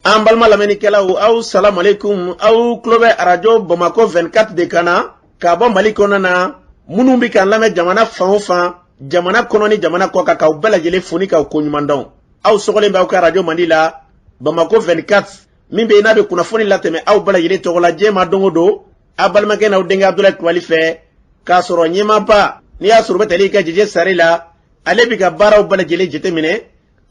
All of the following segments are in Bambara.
An balima lamɛnnikɛlaw, aw salamalekun. Aw tulo bɛ Arajo Bamakɔ 24 de kan na ka bɔ Mali kɔnɔna na. Minnu bɛ k'an lamɛn jamana fan o fan, jamana kɔnɔ ni jamana kɔ kan, k'aw bɛɛ lajɛlen fo ni k'aw koɲuman dɔn. Aw sɔgɔlen bɛ aw ka arajo mandi la, Bamakɔ 24, min bɛ yen n'a bɛ kunnafoni latɛmɛ aw bɛɛ lajɛlen tɔgɔ la diɲɛ ma don o don, aw balimakɛ n'aw denkɛ Abudulayi Kulubali fɛ, k'a sɔrɔ ɲɛmaaba n'i y'a sɔrɔ u bɛ tali kɛ Jeje Sare la, ale bɛ ka baaraw bɛɛ lajɛlen jateminɛ,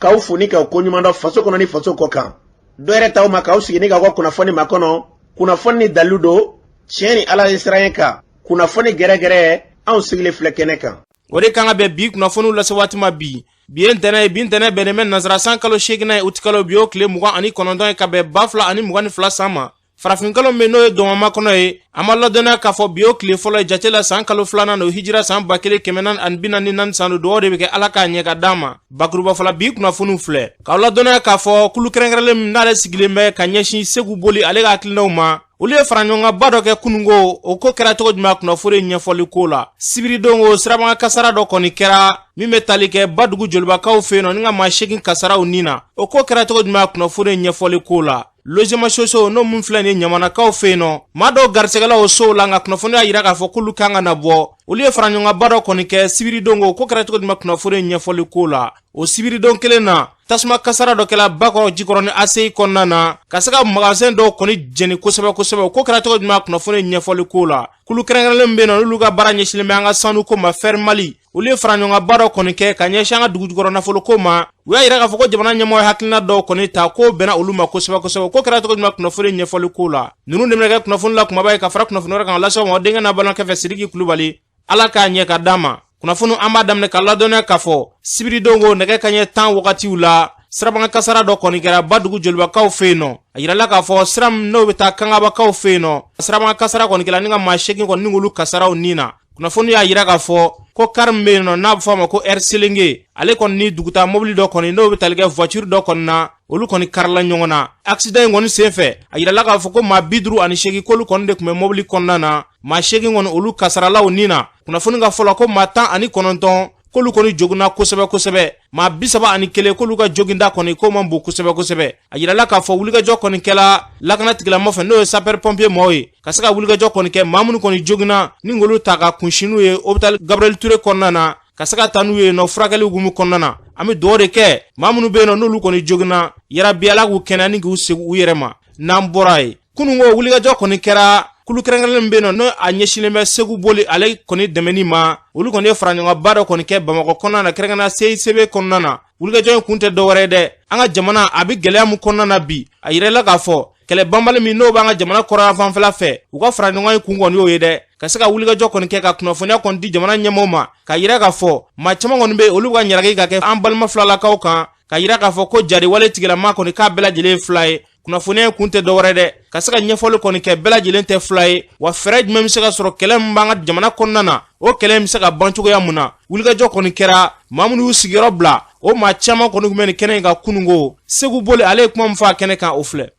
k'aw fo ni k'aw koɲuman dɔn faso kɔnɔ ni faso kɔ kan. Dɔ yɛrɛ t'aw ma k'aw sigi ni k'aw ka kunnafoni makɔnɔ, kunnafoni ni dalilu don, tiɲɛ ni Ala ye siran kan, kunnafoni gɛrɛgɛrɛ, anw sigilen filɛ kɛnɛ kan. O de kan ka bɛn bi kunnafoniw lase waati ma bi. Bi ye ntɛnɛn ye, bi ntɛnɛn bɛnnen bɛ nansara san kalo seeginnan ye, utikalo, bi o tile 29 ye, ka bɛn 2022 san ma. Farafinkalo min n'o ye dɔnma kɔnɔ ye, an b'a ladɔnniya k'a fɔ bi o tile fɔlɔ ye jate la san kalo filanan don, hijira san 1444 san don. Dugawu de bɛ kɛ Ala k'a ɲɛ ka d'an ma. Bakuruba fɔla, bi kunnafoniw filɛ k'aw ladɔnniya k'a fɔ kulu kɛrɛnkɛrɛnlen min n'ale sigilen bɛ ka ɲɛsin Segu Boli ale ka hakilinaw ma, olu ye faraɲɔgɔnkanba dɔ kɛ kununko. O ko kɛra cogo jumɛn? Kunnafoni ɲɛfɔli ko la, sibiridon ko sirabaga kasara dɔ kɔni kɛra min bɛ tali kɛ Badugu Jolibakaw fɛ yen nɔ, ni ka maa 8 kasaraw ni na. O ko kɛra cogo jumɛn? Kunnafoni ɲɛfɔli ko la, logements sociaux n'o min filɛ nin Ɲamanakaw fɛ yen nɔ, maa dɔw garisɛgɛla o sow la, nka kunnafoni y'a yira k'a fɔ k'olu kan ka na bɔ. Olu ye faraɲɔgɔnkanba dɔ kɔni kɛ sibiridon ko. Ko kɛra cogo jumɛn? Kunnafoni ɲɛfɔli ko la, o sibiridon kelen na, tasuma kasara dɔ kɛla Bakɔrɔ Jikɔrɔni ACI kɔnɔna na, ka se ka magasin dɔw kɔni jeni kosɛbɛ kosɛbɛ. O ko kɛra cogo jumɛn? Kunnafoni ɲɛfɔli ko la, kulu kɛrɛnkɛrɛnlen min bɛ yen nɔ n'olu ka baara ɲɛsinnen bɛ an ka sanuko ma, Fer Mali, olu ye faraɲɔgɔnkanba dɔ kɔni kɛ ka ɲɛsin an ka dugujukɔrɔ nafolo ko ma. U y'a yira k'a fɔ ko jamana ɲɛmɔgɔ ye hakilina dɔw kɔni ta k'o bɛnna olu ma kosɛbɛ kosɛbɛ. Ko kɛra cogo jumɛn? Kunnafoni ɲɛfɔli ko la, ninnu de bɛna kɛ kunnafoni la kumaba ye ka fara kunnafoni wɛrɛ kan lase aw ma denkɛ n'a balimakɛ fɛ, Sidiki Kulubali. Ala k'a ɲɛ ka d'an ma. Kunnafoni an b'a daminɛ ka ladɔnniya k'a fɔ sibiridon ko nɛgɛ kaɲɛ 10 wagatiw la, sirabaga kasara dɔ kɔni kɛra Badugu Jolibakaw fɛ yen nɔ. A yirala k'a fɔ sira min n'o bɛ taa Kangabakaw fɛ yen nɔ, sirabaga kasara kɔni kɛra ni ka maa 8 kɔni ni k'olu kasaraw ni na. Kunnafoni y'a yira k'a fɔ ko kari min bɛ yen nɔ n'a bɛ fɔ a ma ko Air Selenge, ale kɔni ni dugutaa mobili dɔ kɔni n'o bɛ tali kɛ voiture dɔ kɔni na, olu kɔni karila ɲɔgɔn na. Accident in kɔni senfɛ, a yirala k'a fɔ ko maa 58 k'olu kɔni de tun bɛ mobili kɔnɔna na. Maa 8 kɔni, olu kasaralaw ni na. Kunnafoni ka fɔ la ko maa 19 k'olu kɔni joginna kosɛbɛ kosɛbɛ, maa 31 k'olu ka joginda kɔni k'o man bon kosɛbɛ kosɛbɛ. A yirala k'a fɔ wulikajɔ kɔni kɛla lakana tigilamɔgɔ fɛ, n'o ye sapeur pompier mɔgɔw ye, ka se ka wulikajɔ kɔni kɛ. Maa minnu kɔni joginna, ni k'olu ta ka kunsin n'u ye hôpital Gabriel Touré kɔnɔna na, ka se ka taa n'u ye nɔ furakɛli hukumu kɔnɔna na. An bɛ dugawu de kɛ maa minnu bɛ yen nɔ n'olu kɔni joginna, yarabi Ala k'u kɛnɛya ni k'u segin u yɛrɛ ma. N'an bɔra yen, kunun ko wulikajɔ kɔni kɛra kulu kɛrɛnkɛrɛnlen min bɛ yen nɔ n'o a ɲɛsinnen bɛ Segu Boli ale kɔni dɛmɛni ma, olu kɔni ye faraɲɔgɔnba dɔ kɔni kɛ Bamakɔ kɔnɔna na, kɛrɛnkɛrɛnnenya CICB kɔnɔna na. Wulikajɔ in kun tɛ dɔwɛrɛ ye dɛ, an ka jamana a bɛ gɛlɛya min kɔnɔna na bi, a yirala k'a fɔ kɛlɛ banbali min n'o b'an ka jamana kɔrɔya fanfɛla fɛ, u ka faraɲɔgɔn in kun kɔni y'o ye dɛ, ka se ka wulikajɔ kɔni kɛ ka kunnafoniya kɔni di jamana ɲɛmɔgɔw ma, ka yira k'a fɔ maa caman kɔni bɛ yen, olu ka ɲaraki ka kɛ an balima filalakaw kan, ka yira k'a fɔ ko jariwale tigilama kɔni k'a bɛɛ lajɛlen fila ye. Kunnafoniya in kun tɛ dɔwɛrɛ dɛ, ka se ka ɲɛfɔli kɔni kɛ bɛɛ lajɛlen tɛ fila ye, wa fɛɛrɛ jumɛn bɛ se ka sɔrɔ kɛlɛ min b'an ka jamana kɔnɔna na, o kɛlɛ in bɛ se ka ban cogoya mun na. Wulikajɔ kɔni kɛra, maa minnu y'u sigiyɔrɔ bila, o maa caman kɔni tun bɛ nin kɛnɛ in kan kununko. Segu Boli ale ye kuma min fɔ a kɛnɛ kan, o filɛ.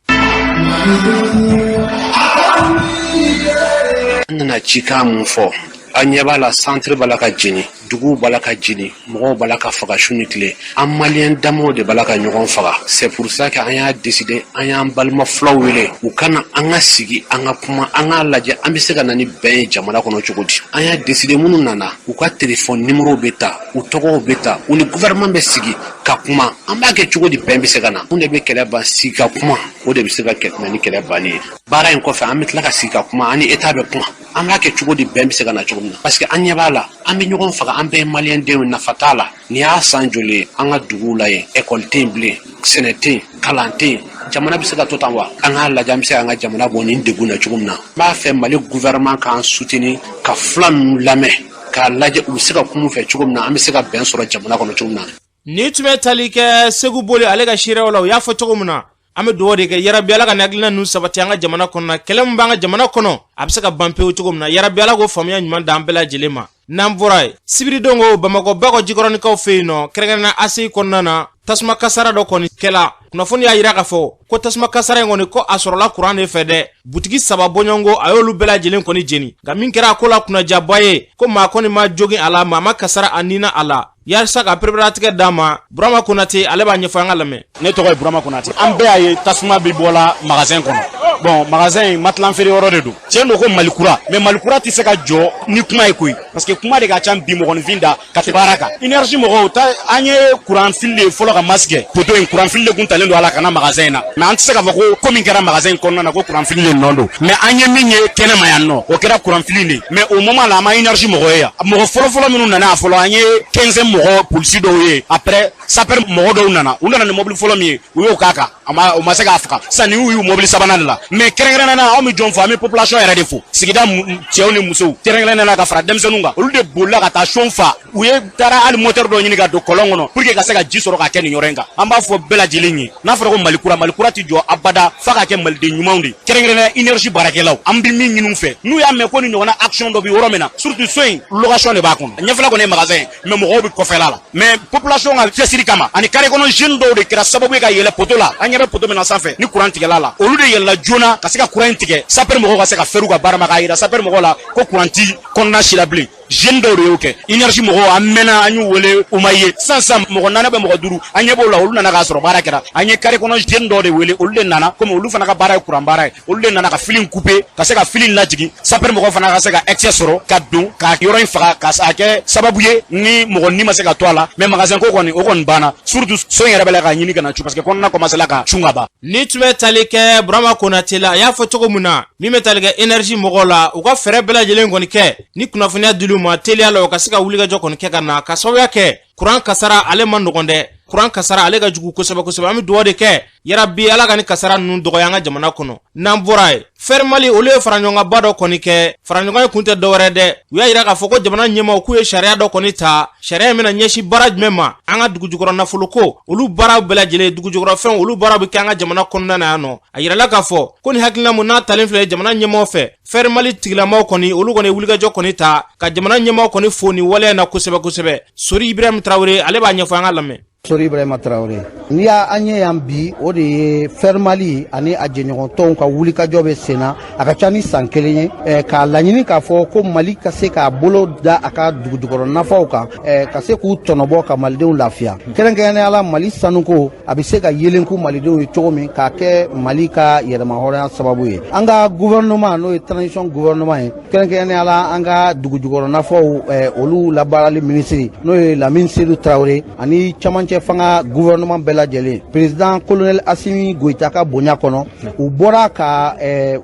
An nana cikan mun fɔ, an ɲɛ b'a la, centre b'a la ka jeni, duguw b'a la ka jeni, mɔgɔw b'a la ka faga su ni tile, an maliyɛn damaw de b'a la ka ɲɔgɔn faga. C'est pour ça que an y'a décidé, an y'an balima filaw wele u ka na, an ka sigi, an ka kuma, an k'a lajɛ an bɛ se ka na ni bɛn ye jamana kɔnɔ cogo di. An y'a décidé, minnu nana, u ka téléphone numéro bɛ ta, u tɔgɔw bɛ ta, u ni gouvernement bɛ sigi ka kuma. An b'a kɛ cogo di, bɛn bɛ se ka na? Mun de bɛ kɛlɛ ban? Sigi ka kuma, o de bɛ se ka na ni kɛlɛ banni ye. Baara in kɔfɛ, an bɛ tila ka sigi ka kuma, an ni État bɛ kuma, an b'a kɛ cogo di, bɛn bɛ se ka na cogo min na, parce que an ɲɛ b'a la, an bɛ ɲɔgɔn faga, an bɛɛ ye maliyɛn denw, nafa t'a la. Nin y'a san joli ye an ka duguw la yen, ekɔli tɛ yen bilen, sɛnɛ tɛ yen, kalan tɛ yen. Jamana bɛ se ka to tan wa? An k'a lajɛ an bɛ se k'an ka jamana bɔ nin degun na cogo min na. N b'a fɛ Mali gouvernement k'an soutenir, ka fila ninnu lamɛn, k'a lajɛ u bɛ se ka kuma u fɛ cogo min na, an bɛ se ka bɛn sɔrɔ jamana kɔnɔ cogo min na. Ni tun bɛ tali kɛ Segu Boli ale ka seereyaw la, u y'a fɔ cogo min na, an bɛ dugawu de kɛ, yarabi Ala ka nin hakilina ninnu sabati an ka jamana kɔnɔ. Kɛlɛ min b'an ka jamana kɔnɔ, a bɛ se ka ban pewu cogo min na, yarabi Ala k'o faamuya ɲuman d'an bɛɛ lajɛlen ma. N'an bɔra yen, sibiridon ko Bamakɔ Bakɔ Jikɔrɔnikaw fɛ yen nɔ, kɛrɛnkɛrɛnnenya ACI kɔnɔna na, tasuma kasara dɔ kɔni kɛla. Kunnafoni y'a yira k'a fɔ ko tasuma kasara in kɔni, ko a sɔrɔla kuran de fɛ dɛ. Butigi 3 bɔɲɔgɔnko, a y'olu bɛɛ lajɛlen kɔni jeni. Nka min kɛra a ko la kunnajaba ye, ko maa kɔni ma jogin a la, maa ma kasara a nina a la. Yaasa ka pereperelatigɛ d'a ma. Burama Konate, ale b'a ɲɛfɔ, an ka lamɛn. Ne tɔgɔ ye Burama Konate. An bɛɛ y'a ye tasuma bɛ bɔla magasin kɔnɔ. Bon, magasin in, matelas feere yɔrɔ de don. Tiɲɛ don ko Mali kura, mais Mali kura tɛ se ka jɔ ni kuma ye koyi, parce que kuma de ka ca bi mɔgɔninfin da ka tɛmɛ baara kan. Énergie mɔgɔw ta, an ye courant fil de fɔlɔ ka masque poteau in, courant fil de kun talen don a la ka na magasin in na. Mais an tɛ se k'a fɔ ko min kɛra magasin in kɔnɔna na, ko courant fil de nɔ don. Mais an ye min ye kɛnɛma yan nɔ, o kɛra courant fil de. Mais au moment là, an ma énergie mɔgɔ ye yan. Mɔgɔ fɔlɔ-fɔlɔ minnu nana a fɔlɔ, an ye 15 mɔgɔ, polisi dɔw ye. Après, sapeur mɔgɔ dɔw nana. U nana ni mobili fɔlɔ min ye, u y'o k'a kan, a ma, o ma se k'a faga. Sisan ni y'u mobili sabanan de la. Mais kɛrɛnkɛrɛnnenya la, anw bɛ jɔn fo? An bɛ population yɛrɛ de fo, sigida cɛw ni musow, kɛrɛnkɛrɛnnenya la ka fara denmisɛnninw kan. Olu de bolila ka taa son fa. U ye taara hali moteur dɔ ɲini ka don kɔlɔn kɔnɔ pour que ka se ka ji sɔrɔ ka kɛ nin yɔrɔ in kan. An b'a fɔ bɛɛ lajɛlen ye, n'a fɔra ko Mali kura, Mali kura tɛ jɔ abada f'a ka kɛ maliden ɲumanw de, kɛrɛnkɛrɛnnenya énergie baarakɛlaw. An bɛ min ɲini u fɛ, n'u y'a mɛn ko ni ɲɔgɔnna action dɔ bɛ yɔrɔ min na, surtout so in, location de b'a kɔnɔ. Ɲɛfɛla kɔni ye magasin ye, mais mɔgɔw bɛ kɔfɛla la. Mais population ka cɛsiri kama ani carré kɔnɔ jeune dɔw de kɛra sababu ye ka yɛlɛ poteau la. An ɲɛ bɛ poteau min na sanfɛ ni courant tigɛla la, olu de yɛlɛla joona ka se ka courant in tigɛ, sapeur mɔgɔw ka se ka fɛrɛ u ka baara ma, k'a yira sapeur mɔgɔw la ko courant ti kɔnɔna si la bilen. Jeune dɔw de y'o kɛ. Énergie mɔgɔw, an mɛnna, an y'u wele, u ma ye. Sisan sisan, mɔgɔ naani bɛ, mɔgɔ duuru, an ɲɛ b'o la. Olu nana k'a sɔrɔ baara kɛra. An ye carré kɔnɔ jeune dɔw de wele, olu de nana. Komi olu fana ka baara ye courant baara ye, olu de nana ka fil in couper, ka se ka fil in lajigin, sapeur mɔgɔw fana ka se ka accès sɔrɔ ka don ka yɔrɔ in faga, ka a kɛ sababu ye ni mɔgɔ ni ma se ka to a la. Mais magasin ko kɔni, o kɔni banna. Surtout so in yɛrɛ bɛ la ka ɲini ka na cu, parce que kɔnɔna commencé la ka cun ka ban. Ni tun bɛ tali kɛ Burama Konate la, a y'a fɔ cogo min na, min bɛ tali kɛ énergie mɔgɔw la, u ka fɛɛrɛ bɛɛ lajɛlen kɔni kɛ ni kunnafoniya dil'u ma teliya la, u ka se ka wulikajɔ kɔni kɛ ka na, ka sababuya kɛ kuran kasara ale ma nɔgɔn dɛ. Kuran kasara ale ka jugu kosɛbɛ kosɛbɛ. An bɛ dugawu de kɛ yarabi, Ala ka ni kasara ninnu dɔgɔya an ka jamana kɔnɔ. N'an bɔra yen, Fɛrimali, olu ye faraɲɔgɔnkanba dɔ kɔni kɛ. Faraɲɔgɔn ye kun tɛ dɔwɛrɛ dɛ, u y'a yira k'a fɔ ko jamana ɲɛmaw k'u ye sariya dɔ kɔni ta. Sariya in bɛna ɲɛsin baara jumɛn ma? An ka dugujukɔrɔ nafoloko, olu baaraw bɛɛ lajɛlen, dugujukɔrɔfɛnw, olu baaraw bɛ kɛ an ka jamana kɔnɔna na yan nɔ. A yirala k'a fɔ ko ni hakilina mun n'a talen filɛ jamana ɲɛmaw fɛ, Fɛrimali tigilamaw kɔni, olu kɔni ye wulikajɔ kɔni ta ka jamana ɲɛmaw kɔni fo ni waleya na kosɛbɛ kosɛbɛ. Sori Ibrahim Tarawele, ale b'a ɲɛfɔ, an ka lamɛn. Sori Ibrahima Tarawele. N'i y'a an ye yan bi, o de ye Fɛrimali ani a jɛɲɔgɔn tɔnw ka wulikajɔ bɛ sen na, a ka ca ni san kelen ye, k'a laɲini k'a fɔ ko Mali ka se k'a bolo da a ka dugujukɔrɔ nafaw kan, ka se k'u tɔnɔbɔ ka malidenw lafiya. Kɛrɛnkɛrɛnnenya la, Mali sanuko a bɛ se ka yelenku malidenw ye cogo min, k'a kɛ Mali ka yɛrɛmahɔrɔnya sababu ye. An ka gouvernement, n'o ye transition gouvernement ye, kɛrɛnkɛrɛnnenya la an ka dugujukɔrɔ nafaw olu labaarali minisiri, n'o ye Lamine Seydou Tarawele, ani camancɛ fanga gouvernement bɛɛ lajɛlen, président colonel Assimi Goïta ka bonya kɔnɔ, u bɔra ka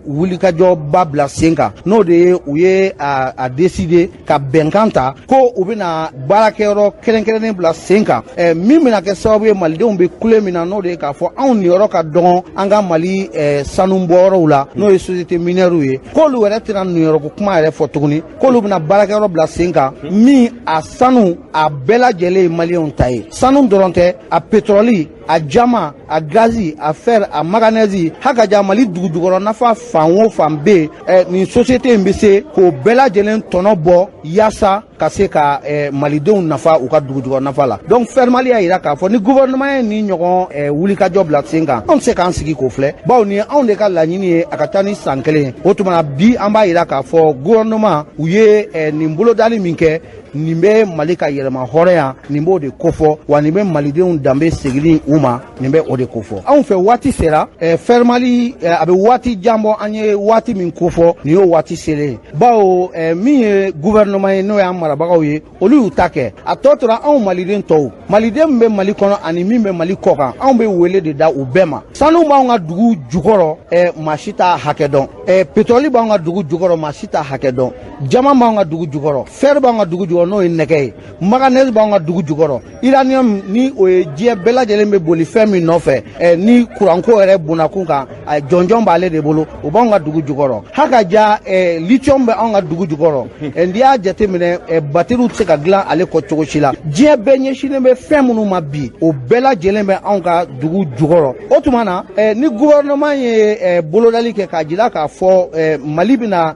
wulikajɔba bila sen kan, n'o de ye u ye a décider ka bɛnkan ta ko u bɛna baarakɛyɔrɔ kɛrɛnkɛrɛnnen bila sen kan, min bɛna kɛ sababu ye malidenw bɛ kule min na, n'o de ye k'a fɔ anw niyɔrɔ ka dɔgɔn an ka Mali sanu bɔyɔrɔw la, n'o ye société minière ye, k'olu yɛrɛ tɛna niyɔrɔko kuma yɛrɛ fɔ tuguni, k'olu bɛna baarakɛyɔrɔ bila sen kan min a sanu a bɛɛ lajɛlen ye maliyɛnw ta ye. Sanu dɔrɔn tɛ, a pétrole, a jama, a gazi, a fer, a manganèse, hakaja Mali dugujukɔrɔ nafa fan o fan bɛ yen, nin société in bɛ se k'o bɛɛ lajɛlen tɔnɔ bɔ yaasa ka se ka malidenw nafa u ka dugujukɔrɔ nafa la. Donc Fɛrimali y'a yira k'a fɔ ni gouvernement ye nin ɲɔgɔn wulikajɔ bila sen kan, anw tɛ se k'an sigi k'o filɛ, bawo nin ye anw de ka laɲini ye, a ka taa ni san kelen ye. O tuma na bi, an b'a yira k'a fɔ gouvernement u ye nin bolodali min kɛ, nin bɛ Mali ka yɛlɛma hɔrɔnya, nin b'o de kofɔ wa, nin bɛ malidenw danbe seginni u ma, nin bɛ o de kofɔ. Anw fɛ, waati sera. Fɛrimali, a bɛ waati jan bɔ, an ye waati min kofɔ, nin y'o waati selen ye, bawo min ye gouvernement ye, n'o y'an marabagaw ye, olu y'u ta kɛ. A tɔ tora anw maliden tɔw, maliden min bɛ Mali kɔnɔ ani min bɛ Mali kɔ kan, anw bɛ wele de da u bɛɛ ma. Sanu b'anw ka dugu jukɔrɔ, maa si t'a hakɛ dɔn. Pétrole b'anw ka dugu jukɔrɔ, maa si t'a hakɛ dɔn. Jama b'anw ka dugu jukɔrɔ, fer b'anw ka dugu jukɔrɔ, n'o ye nɛgɛ ye, manganèse b'anw ka dugu jukɔrɔ, uranium ni o ye diɲɛ bɛɛ lajɛlen bɛ boli fɛn min nɔfɛ, ni kuranko yɛrɛ bonnakun kan, jɔnjɔn b'ale de bolo, o b'anw ka dugu jukɔrɔ. Hakaja lithium bɛ anw ka dugu jukɔrɔ. N'i y'a jateminɛ, batteriw tɛ se ka dilan ale kɔ cogo si la. Diɲɛ bɛɛ ɲɛsinnen bɛ fɛn minnu ma bi, o bɛɛ lajɛlen bɛ anw ka dugu jukɔrɔ. O tuma na, ni gouvernement ye bolodali kɛ k'a jira k'a fɔ Mali bɛna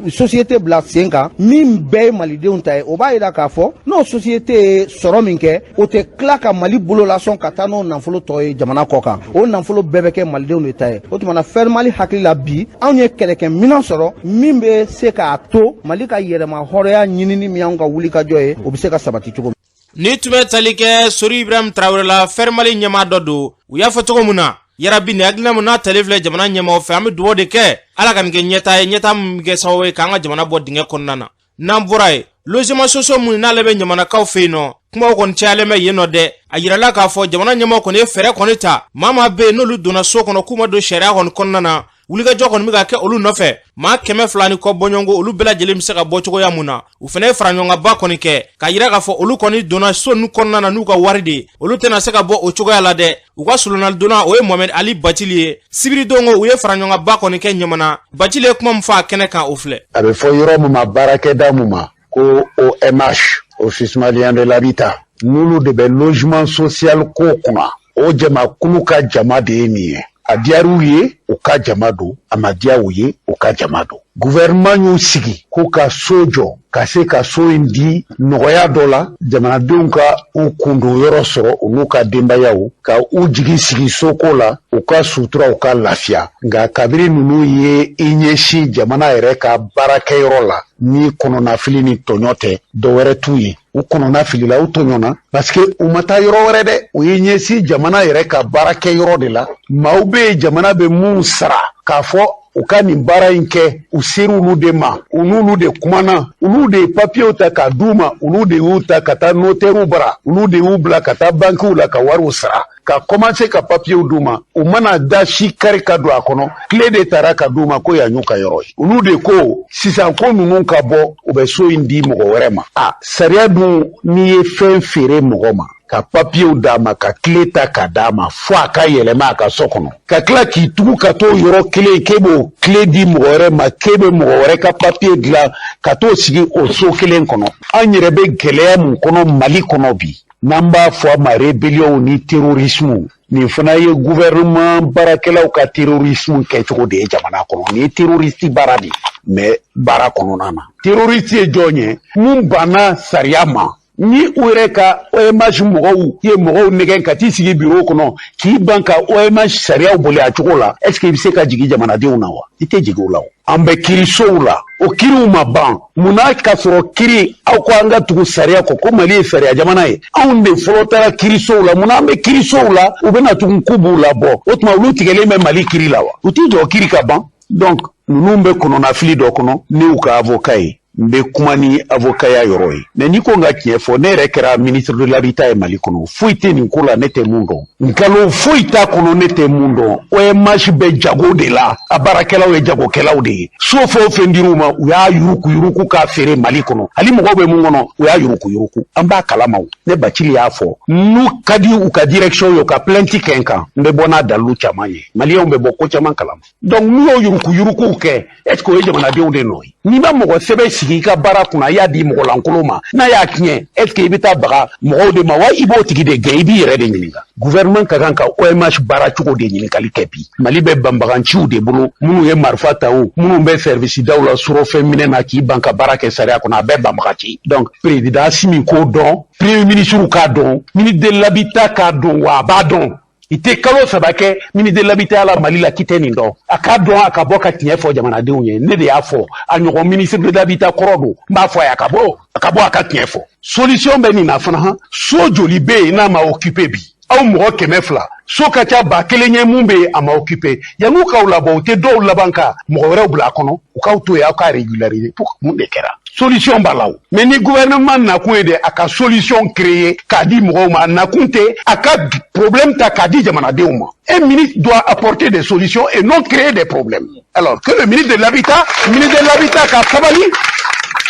société bila sen kan min bɛɛ ye malidenw ta ye, o b'a yira k'a fɔ n'o société ye sɔrɔ min kɛ, o tɛ tila ka Mali bolo lasɔn ka taa n'o nafolo tɔ ye jamana kɔ kan, o nafolo bɛɛ bɛ kɛ malidenw de ta ye. O tuma na, Fɛrimali hakili la bi, anw ye kɛlɛkɛminɛn sɔrɔ min bɛ se k'a to Mali ka yɛrɛma hɔrɔnya ɲinini min y'anw ka wulikajɔ ye, o bɛ se ka sabati cogo min. Ni tun bɛ tali kɛ Sori Ibrahim Tarawele la, Fɛrimali ɲɛmaa dɔ don. U y'a fɔ cogo min na, yarabi nin hakilina min n'a talen filɛ jamana ɲɛmaaw fɛ, an bɛ dugawu de kɛ Ala ka nin kɛ ɲɛtaa ye, ɲɛtaa min bɛ kɛ sababu ye k'an ka jamana bɔ dingɛ kɔnɔna na. N'an bɔra yen, logement sociaux minnu n'ale bɛ ɲamanakaw fɛ yen nɔ, kumaw kɔni cayalen bɛ yen nɔ dɛ. A yirala k'a fɔ jamana ɲɛmaaw kɔni ye fɛɛrɛ kɔni ta, maa maa bɛ yen n'olu donna so kɔnɔ k'u ma don sariya kɔni kɔnɔna na, wulikajɔ kɔni bɛ ka kɛ olu nɔfɛ. Maa 200 ni kɔ bɔɲɔgɔnko, olu bɛɛ lajɛlen bɛ se ka bɔ cogoya mun na. U fana ye faraɲɔgɔnkanba kɔni kɛ k'a yira k'a fɔ olu kɔni donna so ninnu kɔnɔna na n'u ka wari de ye, olu tɛna se ka bɔ o cogoya la dɛ. U ka solonalidonna, o ye Mohamed Ali Bacili ye. Sibiridon ko u ye faraɲɔgɔnkanba kɔni kɛ Ɲamana. Bacili ye kuma min fɔ a kɛnɛ kan, o filɛ. A bɛ fɔ yɔrɔ min ma, baarakɛda min ma ko OMH, Office malien de l'habitat, n'olu de bɛ logement social ko kunna, o jamakulu ka jama de ye nin ye. A diyar'u ye, u ka jama don, a ma diya u ye, u ka jama don. Gouvernement y'u sigi ko ka so jɔ, ka se ka so in di nɔgɔya dɔ la, jamanadenw ka u kundon yɔrɔ sɔrɔ, u n'u ka denbayaw ka u jigi sigi soko la, u ka sutura, u ka lafiya. Nka kabiri ninnu ye i ɲɛsin jamana yɛrɛ ka baarakɛyɔrɔ la, ni kɔnɔnafili ni tɔɲɔ tɛ, dɔwɛrɛ t'u ye. U kɔnɔna filila, u tɔɲɔna, parce que u ma taa yɔrɔ wɛrɛ dɛ, u ye ɲɛsin jamana yɛrɛ ka baarakɛyɔrɔ de la. Maaw bɛ yen, jamana bɛ mun sara k'a fɔ u ka nin baara in kɛ, u ser'olu de ma, u n'olu de kumana, olu de ye papiyew ta k'a d'u ma, olu de y'u ta ka taa notɛriw bara, olu de y'u bila ka taa bankiw la ka wariw sara, ka commencer ka papiyew d'u ma. U mana da si kari ka don a kɔnɔ, clé de taara ka d'u ma ko yan y'u ka yɔrɔ ye. Olu de ko sisan ko ninnu ka bɔ, u bɛ so in di mɔgɔ wɛrɛ ma. A sariya dun, n'i ye fɛn feere mɔgɔ ma, ka papiyew d'a ma, ka clé ta ka d'a ma, fo a ka yɛlɛma a ka so kɔnɔ, ka tila k'i tugu ka t'o yɔrɔ kelen k'e b'o clé di mɔgɔ wɛrɛ ma, k'e bɛ mɔgɔ wɛrɛ ka papiye dilan ka t'o sigi o so kelen kɔnɔ. An yɛrɛ bɛ gɛlɛya mun kɔnɔ Mali kɔnɔ bi, n'an b'a fɔ a ma rébellion ni terrorisme, nin fana ye gouvernement baarakɛlaw ka terrorisme kɛcogo de ye jamana kɔnɔ. Nin ye terroriste baara de ye, mais baara kɔnɔna na, terroriste ye jɔn ye? Mun banna sariya ma. Ni u yɛrɛ ka OMH mɔgɔw ye mɔgɔw nɛgɛn ka t'i sigi bureau kɔnɔ k'i ban ka OMH sariyaw boli a cogo la, est ce que i bɛ se ka jigin jamanadenw na wa? I tɛ jigin u la o. An bɛ kiirisow la, o kiiriw ma ban. Munna k'a sɔrɔ kiiri, aw ko an ka tugu sariya kɔ, ko Mali ye sariya jamana ye, anw de fɔlɔ taara kiirisow la. Munna an bɛ kiirisow la, u bɛna tugun k'u b'u labɔ? O tuma olu tigɛlen bɛ Mali kiiri la wa? U t'i jɔ kiiri ka ban. Donc ninnu bɛ kɔnɔnafili dɔ kɔnɔ. Ne y'u ka avocat ye, n bɛ kuma ni avocat ya yɔrɔ ye, mais n'i ko n ka tiɲɛ fɔ, ne yɛrɛ kɛra ministre de l'habitat ye Mali kɔnɔ, foyi tɛ nin ko la ne tɛ mun dɔn, nkalon foyi t'a kɔnɔ ne tɛ mun dɔn. OMH bɛ jago de la, a baarakɛlaw ye jagokɛlaw de ye. So fɛn o fɛn dir'u ma, u y'a yuruku yuruku k'a feere Mali kɔnɔ. Hali mɔgɔw bɛ mun kɔnɔ, u y'a yuruku yuruku, an b'a kalama. O ne Bacili y'a fɔ, n'u ka di u ka direction ye, u ka plainte kɛ n kan, n bɛ bɔ n'a dalilu caman ye, maliyɛnw bɛ bɔ ko caman kalama. Donc n'u y'o yuruku yurukuw kɛ, est ce que o ye jamanadenw de nɔ ye? N'i ma mɔgɔ sɛbɛn sigi i ka baara kunna, i y'a di mɔgɔ lankolon ma, n'a y'a tiɲɛ, est ce que i bɛ taa baga mɔgɔw de ma wa? I b'o tigi de gɛn? I b'i yɛrɛ de ɲininka. Gouvernement ka kan ka OMH baara cogo de ɲininkali kɛ bi. Mali bɛ banbaganciw de bolo, minnu ye marifa ta, o minnu bɛ service daw la, surɔfɛn minɛ na, k'i ban ka baara kɛ sariya kɔnɔ, a bɛɛ banbagaci. Donc président Assimi k'o dɔn, premier ministre k'a dɔn, ministre de l'habitat k'a dɔn, wa a b'a dɔn. I tɛ kalo 3 kɛ ministre de l'habitat la Mali la k'i tɛ nin dɔn. A k'a dɔn, a ka bɔ ka tiɲɛ fɔ jamanadenw ye. Ne de y'a fɔ, a ɲɔgɔn ministre de l'habitat kɔrɔ don, n b'a fɔ a ye, a ka bɔ, a ka bɔ, a ka tiɲɛ fɔ. Solution bɛ nin na fana. Han, so joli bɛ yen n'a ma occupé bi? Aw mɔgɔ 200, so ka ca 1000 ye, mun bɛ yen a ma occupé? Yan'u k'aw labɔ, u tɛ dɔw laban ka mɔgɔ wɛrɛw bila a kɔnɔ, u k'aw to yen, aw k'a régulariser. Pour mun de kɛra? Solution b'a la o. Mais ni gouvernement nakun ye de a ka solution créer k'a di mɔgɔw ma, a nakun tɛ a ka problème ta k'a di jamanadenw ma. Un ministre doit apporter des solutions et non créer des problèmes. Alors que le ministre de l'habitat, ministre de l'habitat ka sabali.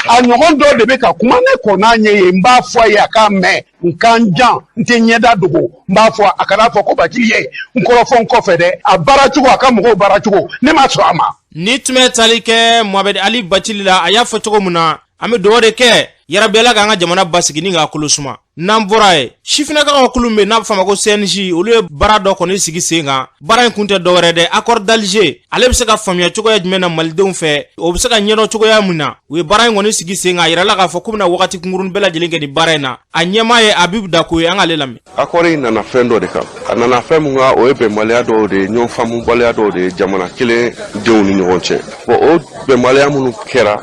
A ɲɔgɔn dɔ de bɛ ka kuma ne kɔ n'a ɲɛ ye, n b'a fɔ a ye, a k'a mɛn, n kan jan, n tɛ ɲɛda dogo, n b'a fɔ, a kana fɔ ko Bacili ye n kɔrɔfɔ n kɔfɛ dɛ. A baara cogo, a ka mɔgɔw baara cogo, ne ma sɔn a ma. Ni tun bɛ tali kɛ Mohamed Ali Bacili la, a y'a fɔ cogo min na, an bɛ dugawu de kɛ yarabi Ala k'an ka jamana basigi ni k'a kolo suma. N'an bɔra yen, sifinnakaw ka kulu min bɛ n'a bɛ fɔ a ma ko CNJ, olu ye baara dɔ kɔni sigi sen kan. Baara in kun tɛ dɔwɛrɛ dɛ, accord d'Alger ale bɛ se ka faamuya cogoya jumɛn na malidenw fɛ, o bɛ se ka ɲɛdɔn cogoya min na. U ye baara in kɔni sigi sen kan, a yirala k'a fɔ k'u bɛna wagati kunkurunnin bɛɛ lajɛlen kɛ nin baara in na. A ɲɛmaa ye Abibu Dako ye, an k'ale lamɛn. Accord in nana fɛn dɔ de kan. A nana fɛn mun kan, o ye bɛnbaliya dɔw de ye, ɲɔgɔn faamubaliya dɔw de ye jamana kelen denw ni ɲɔgɔn cɛ. Bon, o bɛnbaliya minnu kɛra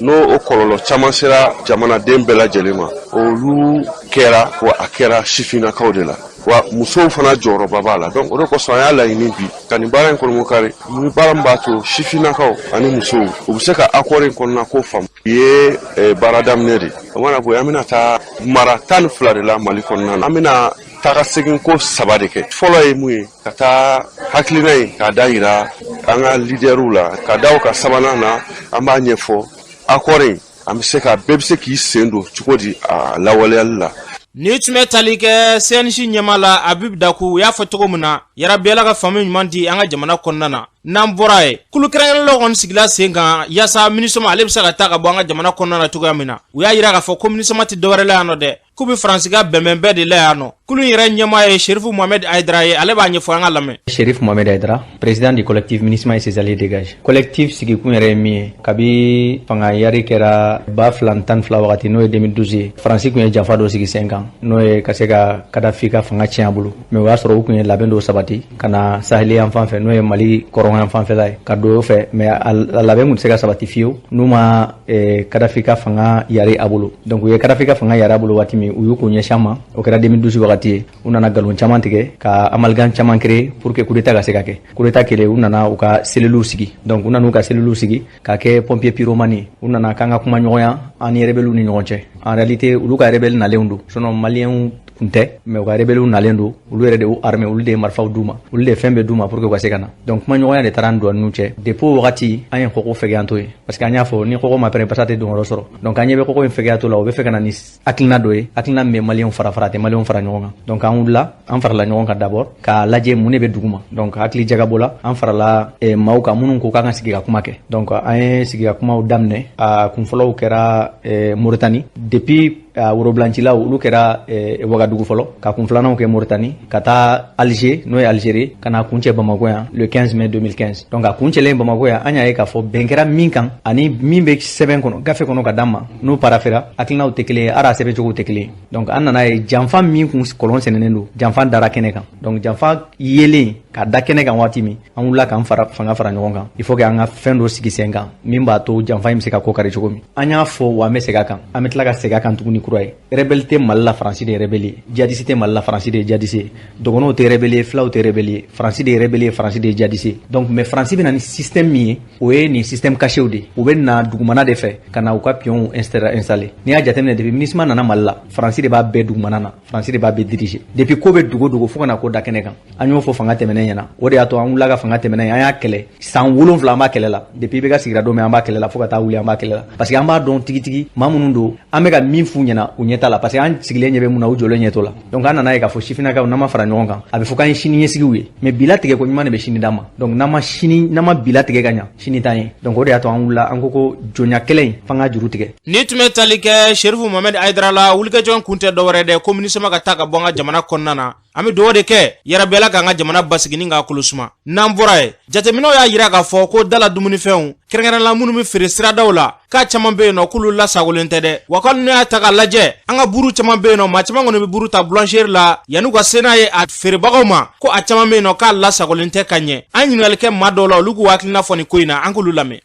N'o o kɔlɔlɔ caman sera jamanaden bɛɛ lajɛlen ma, olu kɛra wa, a kɛra sifinnakaw de la wa, musow fana jɔyɔrɔba b'a la. Donc o de kosɔn an y'a laɲini bi ka nin baara in kɔnɔmokari ni baara min b'a to sifinnakaw ani musow, u bɛ se ka accord in kɔnɔna ko faamu. Bi ye baara daminɛ de. O mana bɔ yen, an bɛna taa mara 12 de la Mali kɔnɔna na. An bɛna taga segin ko saba de kɛ. Fɔlɔ ye mun ye? Ka taa hakilina ye k'a da yira an ka lidɛriw la, ka da o ka sabanan na, an b'a ɲɛfɔ accord in, an bɛ se ka bɛɛ bɛ se k'i sen don cogo di a lawaleyali la. Ni tun bɛ tali kɛ CNJ ɲɛmaa la, Habib Daku, u y'a fɔ cogo min na, yarabi Ala ka faamu ɲuman di an ka jamana kɔnɔna na. N'an bɔra yen, kulu kɛrɛnkɛrɛnlenw kɔni sigila sen kan yaasa MINUSMA ale bɛ se ka taa ka bɔ an ka jamana kɔnɔna na cogoya min na. U y'a yira k'a fɔ ko MINUSMA tɛ dɔwɛrɛ la yan nɔ dɛ, k'u bɛ Faransi ka bɛnbɛn bɛɛ de la yan nɔ. Kulu yɛrɛ ɲɛmaa ye Sherifu Mohamed Haidara ye, ale b'a ɲɛfɔ, an ka lamɛn. Sherif Mohamed Haidara, président du collectif MINUSMA et ses alliés dégage. Collectif sigikun yɛrɛ ye min ye, kabi fanga yari kɛra 2012 wagati, n'o ye 2012 ye, Faransi kun ye janfa dɔ sigi sen kan, n'o ye ka se ka Kadafi ka fanga tiɲɛ a bolo. Mais o y'a sɔrɔ u kun ye labɛn dɔw sabati ka na saheli yan fan fɛ, n'o ye Mali kɔrɔn yan fanfɛla ye, ka don o fɛ. Mais a labɛn kun tɛ se ka sabati fiyewu n'u ma Kadafi ka fanga yari a bolo. Donc u ye Kadafi ka fanga yari a bolo waati min, u y'u k'u ɲɛsin an ma, o kɛra 2012 wagati ye. U nana galon caman tigɛ ka amalgame caman créer pour que coup d'état ka se ka kɛ. Coup d'état kɛlen, u nana u ka cellules sigi. Donc u nana u ka cellules sigi ka kɛ pompier pyromane ye. U nana k'an ka kuma ɲɔgɔnya an ni rebelles ni ɲɔgɔn cɛ. En réalité, olu ka rebelle nalenw don, sinon maliyɛnw kun tɛ, mais u ka rebelles nalen don. Olu yɛrɛ de y'u armé, olu de ye marifaw d'u ma, olu de ye fɛn bɛɛ d'u ma pour que u ka se ka na. Donc kuma ɲɔgɔnya de taara an don n'u cɛ. Depuis o wagati, an ye kɔgɔ fɛgɛya to ye, parce que an y'a fɔ ni kɔgɔ ma pɛrɛn, basa tɛ don yɔrɔ sɔrɔ. Donc an ɲɛ bɛ kɔgɔ in fɛgɛya to la, u bɛ fɛ ka na ni hakilina dɔ ye, hakilina min bɛ maliyɛnw fara fara, a tɛ maliyɛnw fara ɲɔgɔn kan. Donc an wulila, an farala ɲɔgɔn kan d'abord k'a lajɛ mun de bɛ dugu ma. Donc hakili jagabɔ la, an farala maaw kan minnu ko k'an ka sigi ka kuma kɛ. Donc an ye sigi ka kumaw daminɛ. A kunfɔlɔw kɛra Moritani. Depuis worobilancilaw, olu kɛra Wagadugu fɔlɔ, ka kun filananw kɛ Moritani, ka taa Alger, n'o ye Algérie, ka na kuncɛ Bamako yan le 15 mai 2015. Donc a kuncɛlen Bamako yan, an y'a ye k'a fɔ bɛn kɛra min kan ani min bɛ sɛbɛn kɔnɔ, gafe kɔnɔ ka d'an ma, n'o parafera, hakilinaw tɛ kelen ye, hali a sɛbɛncogow tɛ kelen ye. Donc an nana ye janfa min kun kɔlɔn sɛnɛnen don, janfa dara kɛnɛ kan. Donc janfa yelen ka da kɛnɛ kan waati min, an wulila k'an fara fanga fara ɲɔgɔn kan. Il faut que an ka fɛn dɔ sigi sen kan min b'a to janfa in bɛ se ka ko kari cogo min. An y'a fɔ wa, an bɛ segin a kan, an bɛ tila ka segin a kan tuguni kura ye. Rebelle tɛ Mali la, Faransi de ye rebelle ye. Djihadiste tɛ Mali la, Faransi de ye djihadiste ye. Dɔgɔnɔw tɛ rebelle ye, filaw tɛ rebelle ye, Faransi de ye rebelle ye, Faransi de ye djihadiste ye. Donc mais Faransi bɛ na ni système min ye, o ye nin système caché de ye. U bɛ na dugumana de fɛ ka na u ka pions installer. N'i y'a jateminɛ, depuis MINUSMA nana Mali la, Faransi de b'a bɛɛ dugumana na, Faransi de b'a bɛɛ diriger depuis ko bɛ dogo dogo fo ka na ko da kɛnɛ kan. An y'o fɔ fanga tɛmɛnen ɲɛna. O de y'a to an wulila ka fanga tɛmɛnen, an y'a kɛlɛ. San 7 an b'a kɛlɛ la. Depuis i bɛ ka sigira don min, an b'a kɛlɛ la, fo ka taa wuli, an b'a kɛlɛ la, parce que an b'a dɔn tigitigi maa minnu don. An bɛ ka min f'u ɲɛna, u ɲɛ t'a la, parce que an sigilen ɲɛ bɛ mun na, u jɔlen ɲɛ t'o la. Donc an nana ye k'a fɔ sifinnakaw, n'an ma fara ɲɔgɔn kan, a bɛ fɔ k'an ye sini ɲɛsigiw ye, mais bi latigɛ ko ɲuman de bɛ sini d'an ma. Donc n'an ma sini, n'an ma bi latigɛ ka ɲa, sini t'an ye. Donc o de y'a to an wulila, an ko ko jɔnya kɛlɛ in, f'an ka juru tigɛ. Ni tun bɛ tali kɛ Sherifu Mohamed Haidara la, wulikajɔ kun tɛ dɔwɛrɛ dɛ, ko MINUSMA ka taa ka bɔ an ka jamana kɔnɔna na. An bɛ dugawu de kɛ, yarabi Ala k'an ka jamana basigi ni k'a kolo suma. N'an bɔra yen, jateminɛw y'a yira k'a fɔ ko dala dumunifɛnw, kɛrɛnkɛrɛnla minnu bɛ feere siradaw la, k'a caman bɛ yen nɔ k'olu lasagolen tɛ dɛ. Wa k'ale n'u y'a ta k'a lajɛ, an ka buru caman bɛ yen nɔ, maa caman kɔni bɛ buru ta boulangerie la yan'u ka se n'a ye a feerebagaw ma, ko a caman bɛ yen nɔ k'a lasagolen tɛ ka ɲɛ. An ɲininkali kɛ maa dɔw la, olu k'u hakilina fɔ nin ko in na, an k'olu lamɛn.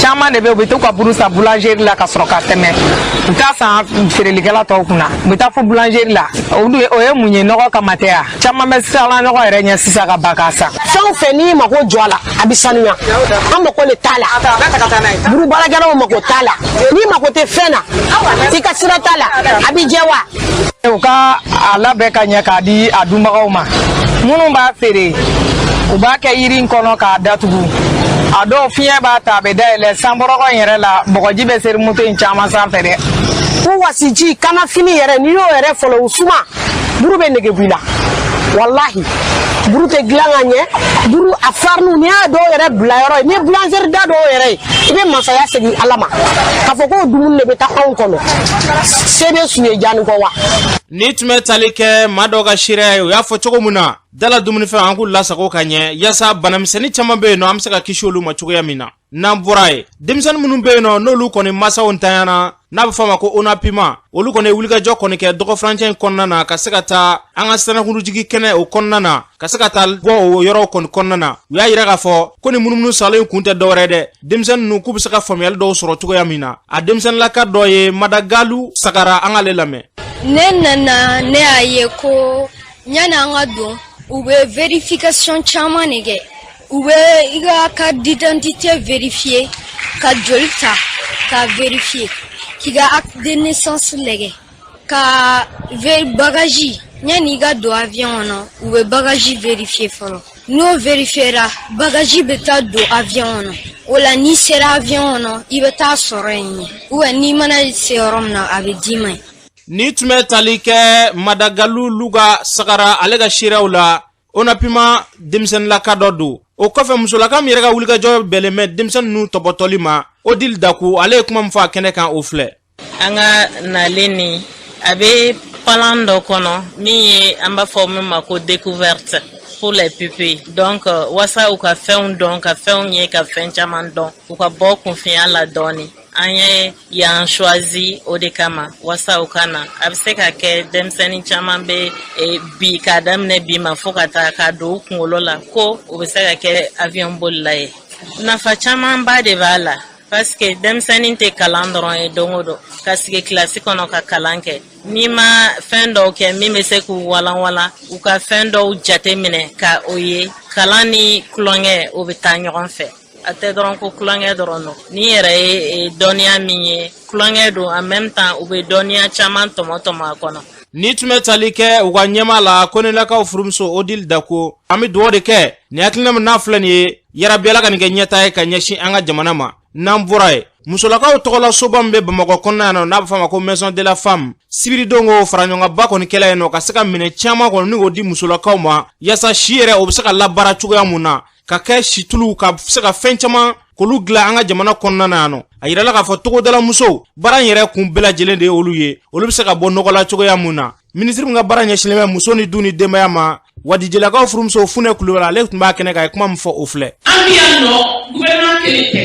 Caman de bɛ, u bɛ t'u ka buru san boulangerie la ka sɔrɔ ka tɛmɛ. U t'a san feerelikɛla tɔw kunna, u bɛ taa fo boulangerie la. O ye mun ye? Nɔgɔ kama tɛ ya? Caman bɛ siran nɔgɔ yɛrɛ ɲɛ sisan ka ba k'a san. Fɛn o fɛn n'i mako jɔ a la, a bɛ sanuya. An mako de t'a la, buru baarakɛlaw mako t'a la. N'i mako tɛ fɛn na, i ka sira t'a la, a bɛ jɛ wa. U ka a labɛn ka ɲɛ k'a di a dunbagaw ma. Minnu b'a feere, u b'a kɛ yiri in kɔnɔ k'a datugu. A dɔw fiɲɛ b'a ta, a bɛ dayɛlɛ sanbɔrɔgɔ in yɛrɛ la, bɔgɔji bɛ seri moto in caman sanfɛ dɛ. Ko wasiji kana fini yɛrɛ, n'i y'o yɛrɛ fɔlɔ, o suma buru bɛ nege b'i la. Walahi, buru tɛ dilan ka ɲɛ. Buru a fariniw, n'i y'a dɔw yɛrɛ bila yɔrɔ ye, n'i ye boulangerie da dɔw yɛrɛ ye, i bɛ masaya segin Ala ma k'a fɔ k'o dumuni de bɛ taa anw kɔnɔ. Se bɛ su ye jaani kɔ wa. Ni tun bɛ tali kɛ maa dɔw ka seereya ye, u y'a fɔ cogo min na, dala dumunifɛn, an k'u lasago ka ɲɛ yaasa banamisɛnnin caman bɛ yen nɔ, an bɛ se ka kisi olu ma cogoya min na. N'an bɔra yen, denmisɛnnin minnu bɛ yen nɔ, n'olu kɔni masaw ntanyana, n'a bɛ fɔ a ma ko ONAPIMA, olu kɔni ye wulikajɔ kɔni kɛ dɔgɔfurancɛ in kɔnɔna na, ka se ka taa an ka sanakunjigi kɛnɛ o kɔnɔna na, ka se ka taa bɔ o yɔrɔw kɔni kɔnɔna na. U y'a yira k'a fɔ ko ni munumunu salo in kun tɛ dɔwɛrɛ dɛ, denmisɛnnin ninnu k'u bɛ se ka faamuyali dɔw sɔrɔ cogoya min na. A denmisɛnninlaka dɔ ye Madagalu Sagara, an k'ale lamɛn. Ne nana, ne y'a ye ko yanni an ka don, u bɛ vérification caman de kɛ. U bɛ i ka carte d'identité vérifier, ka joli ta ka vérifier, k'i ka acte de naissance lajɛ, ka bagage, yanni i ka don avion kɔnɔ, u bɛ bagage vérifier fɔlɔ. N'o vérifiera, bagage bɛ taa don avion kɔnɔ. O la, n'i sera avion kɔnɔ, i bɛ taa sɔrɔ yen, ou bien n'i mana se yɔrɔ min na, a bɛ d'i ma yen. Ni tun bɛ tali kɛ Madagalu Luga Sagara, ale ka seereyaw la, ONAPIMA denmisɛnninlaka dɔ don. O kɔfɛ, musolaka min yɛrɛ ka wulikajɔ bɛnnen bɛ denmisɛnnin ninnu tɔbɔtɔli ma, Odile Daku, ale ye kuma min fɔ a kɛnɛ kan, o filɛ. An ka nalen nin, a bɛ plan dɔ kɔnɔ min ye, an b'a fɔ min ma ko découverte pour les pupilles. Donc wasa u ka fɛnw dɔn, ka fɛnw ye, ka fɛn caman dɔn, u ka bɔ kunfinya la dɔɔni. An ye yan choisi o de kama, wasa u ka na. A bɛ se ka kɛ denmisɛnnin caman bɛ bi, k'a daminɛ bi ma fo ka taa k'a don u kunkolo la ko u bɛ se ka kɛ avion bolila ye. Nafa camanba de b'a la, parce que denmisɛnnin tɛ kalan dɔrɔn ye don o don, ka sigi kilasi kɔnɔ ka kalan kɛ. N'i ma fɛn dɔw kɛ min bɛ se k'u walanwalan, u ka fɛn dɔw jate minɛ ka o ye, kalan ni tulonkɛ, o bɛ taa ɲɔgɔn fɛ. A tɛ dɔrɔn ko tulonkɛ dɔrɔn don. N'i yɛrɛ ye dɔnniya min ye, tulonkɛ don, en même temps u bɛ dɔnniya caman tɔmɔ tɔmɔ a kɔnɔ. Ni tun bɛ tali kɛ u ka ɲɛma la, Konelakaw furumuso Odile Dako, an bɛ dugawu de kɛ nin hakilina min n'a filɛ nin ye, yarabi Ala ka nin kɛ ɲɛta ye ka ɲɛsin an ka jamana ma. N'an bɔra yen, musolakaw tɔgɔla soba min bɛ Bamakɔ kɔnɔna yan nɔ, n'a bɛ fɔ a ma ko Maison de la Femme, sibiridon ko faraɲɔgɔnba kɔni kɛla yen nɔ, ka se ka minɛn caman kɔni ni k'o di musolakaw ma, yaasa si yɛrɛ o bɛ se ka labaara cogoya mun na, ka kɛ situlu, ka se ka fɛn caman k'olu dilan an ka jamana kɔnɔna na yan nɔ. A yirala k'a fɔ togodala musow, baara in yɛrɛ kun bɛɛ lajɛlen de ye olu ye, olu bɛ se ka bɔ nɔgɔ la cogoya mun na. Minisiri min ka baara ɲɛsinnen bɛ muso ni du ni denbaya ma, Wadijelakaw furumuso Funɛ Kulubali, ale tun b'a kɛnɛ kan, a ye kuma min fɔ, o filɛ. An bɛ yan nɔ, gouvernement kelen tɛ,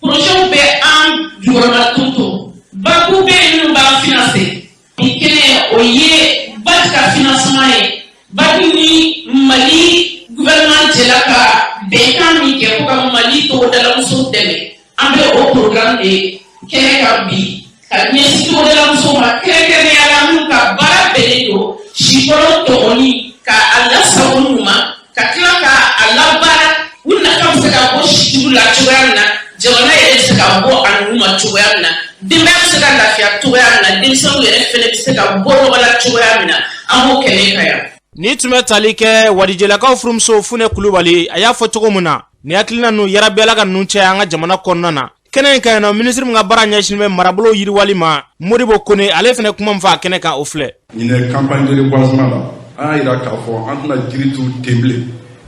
projet bɛ an jukɔrɔma toto, banque bɛ yen minnu b'an financer. Nin kelen, o ye BAD ka financement ye. BAD ni Mali gouvernement jɛla ka bɛnkan min kɛ ko ka Mali togodalamusow dɛmɛ, an bɛ o programme de kɛnɛ kan bi, ka ɲɛsin togodalamusow ma, kɛrɛnkɛrɛnnenya la minnu ka baara bɛnnen don sikɔrɔ tɔmɔni, ka a lasago ɲuman, ka tila ka a labaara, u nafa bɛ se ka bɔ situlu la cogoya min na, jamana yɛrɛ bɛ se ka bɔ a nugu ma cogoya min na, denbaya bɛ se ka lafiya cogoya min na, denmisɛnninw yɛrɛ fɛnɛ bɛ se ka bɔ nɔgɔ la cogoya min na, an b'o kɛnɛ kan yan. Ni tun bɛ tali kɛ Wadijelakaw furumuso Funɛ Kulubali, a y'a fɔ cogo min na, nin hakilina ninnu, yarabi Ala ka ninnu caya an ka jamana kɔnɔna na. Kɛnɛ in kan yen nɔ, minisiri min ka baara ɲɛsinnen bɛ marabolo yiriwali ma, Modibo Kone, ale fana kuma min fɔ a kɛnɛ kan, o filɛ. Ɲinɛ campagne de reboisement la, an y'a yira k'a fɔ an tɛna jiri turu ten bilen.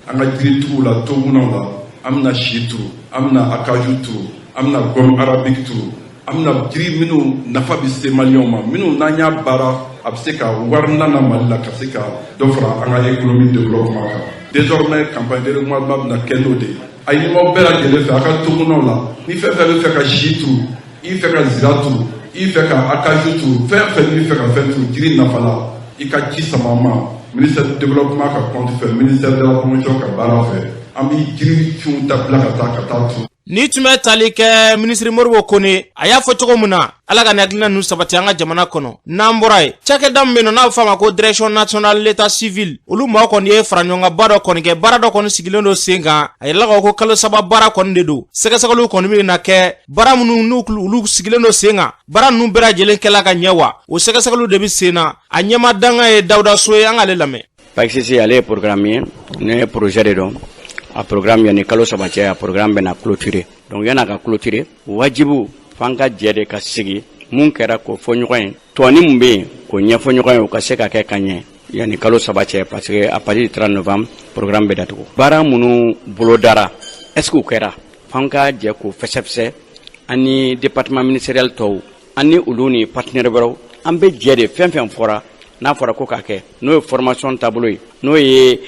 An ka jirituruw la, togodaw la, an bɛna si turu, an bɛna acajou turu, an bɛna gomme arabique turu, an bɛna jiri minnu nafa bɛ se Maliyɛnw ma, minnu n'an y'a baara, a bɛ se ka wari nana Mali la, ka se ka dɔ fara an ka économie développement kan. Désormais, campagne de reboisement bɛna kɛ n'o de ye. A ɲini bɛɛ lajɛlen fɛ, a ka togodaw la, ni fɛn fɛn bɛ fɛ ka si turu, i fɛ ka zira turu, i fɛ ka acajou turu, fɛn fɛn n'i fɛ ka fɛn turu jiri nafa la, i ka ci sama ma ministère du développement ka compte fɛ, ministère de la promotion ka baara fɛ, an bɛ jiri finw ta bila ka taa turu. Ni tun bɛ tali kɛ minisiri Modibo Kone, a y'a fɔ cogo min na, Ala ka nin hakilina ninnu sabati an ka jamana kɔnɔ. N'an bɔra yen, cakɛda min bɛ yen nɔ, n'a bɛ fɔ a ma ko Direction nationale l'état civil, olu maaw kɔni ye faraɲɔgɔnkanba dɔ kɔni kɛ. Baara dɔ kɔni sigilen don sen kan. A yirala k'a fɔ ko kalo 3 baara kɔni de don. Sɛgɛsɛgɛliw kɔni bɛ na kɛ, baara minnu n'u olu sigilen don sen kan, baara ninnu bɛɛ lajɛlen kɛla ka ɲɛ wa, o sɛgɛsɛgɛliw de bɛ sen na. A ɲɛma danga ye Dawuda So ye, an k'ale lamɛn. PACSC, ale ye programme ye, ne ye projet de don. A programme, yanni kalo 3 cɛ, a programme bɛna clôturer. Donc yan'a ka clôturer, wajibu f'an ka jɛ de ka sigi, mun kɛra k'o fɔ ɲɔgɔn ye, tɔni mun bɛ yen k'o ɲɛfɔ ɲɔgɔn ye, o ka se ka kɛ ka ɲɛ yanni kalo 3 cɛ, parce que à partir du 30 novembre, programme bɛ datugu. Baara minnu bolodara, est ce que u kɛra? F'an ka jɛ k'o fɛsɛfɛsɛ, an ni département ministériel tɔw, an ni olu ni partenaire wɛrɛw, an bɛ jɛ de fɛn fɛn fɔra. N'a fɔra ko k'a kɛ, n'o ye formation taabolo ye, n'o ye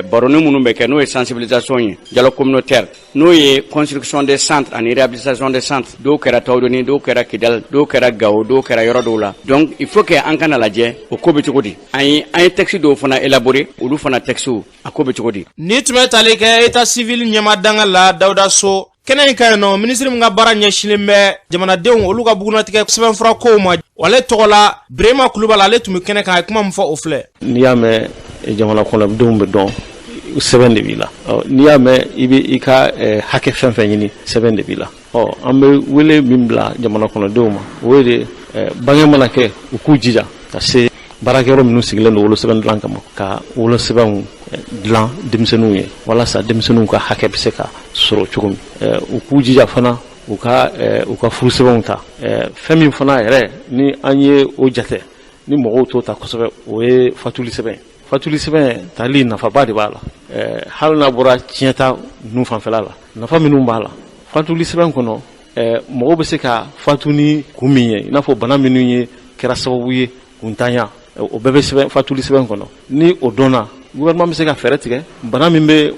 baroni minnu bɛ kɛ, n'o ye sensibilisation ye, dialogue communautaire, n'o ye construction des centres ani réhabilitation des centres, dɔw kɛra Tawudeni, dɔw kɛra Kidal, dɔw kɛra Gao, dɔw kɛra yɔrɔ dɔw la. Donc il faut que an kana lajɛ o ko bɛ cogo di. An ye texte dɔw fana élaborer, olu fana texte a ko bɛ cogo di. Ni tun bɛ tali kɛ état civil ɲɛma danga la, Dawuda So, kɛnɛ in ka yen nɔ, minisiri min ka baara ɲɛsinnen bɛ jamanadenw olu ka bugunatigɛ sɛbɛnfura kow ma, ale tɔgɔ la Birema Kulubali, ale tun bɛ kɛnɛ kan. A ye kuma min fɔ, o filɛ. N'i y'a mɛn jamana kɔnɔdenw bɛ dɔn, sɛbɛn de b'i la. N'i y'a mɛn i bɛ i ka hakɛ fɛn fɛn ɲini, sɛbɛn de b'i la. Ɔ, an bɛ wele min bila jamana kɔnɔdenw ma, o ye de bange mana kɛ, u k'u jija ka se baarakɛyɔrɔ minnu sigilen don wolosɛbɛn dilan kama, ka wolosɛbɛnw dilan denmisɛnninw ye, walasa denmisɛnninw ka hakɛ bɛ se ka sɔrɔ cogo min. U k'u jija fana u ka furusɛbɛnw ta. Fɛn min fana yɛrɛ ni an ye o jate ni mɔgɔw t'o ta kosɛbɛ, o ye fatuli sɛbɛn. Fatuli sɛbɛn tali nafaba de b'a la, hali n'a bɔra tiɲɛta ninnu fanfɛla la. Nafa minnu b'a la fatuli sɛbɛn kɔnɔ, mɔgɔw bɛ se ka fatu ni kun min ye, i n'a fɔ bana minnu ye kɛra sababu ye kuntanya, o bɛɛ bɛ sɛbɛn fatuli sɛbɛn kɔnɔ. Ni o dɔnna, gouvernement bɛ se ka fɛɛrɛ tigɛ. Bana min bɛ